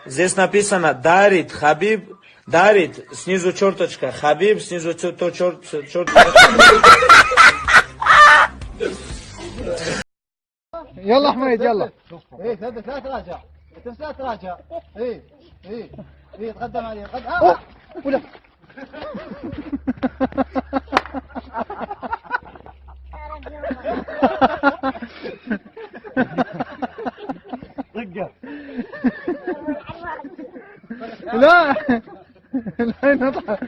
Здесь написано «Дарит Хабиб», «Дарит», снизу черточка, «Хабиб», снизу то черточка. يلا حميد يلا. ايه ثبت، لا تراجع، انت لا تراجع. ايه ايه ايه، تقدم عليه، قدم. ولا لا لا نضحك.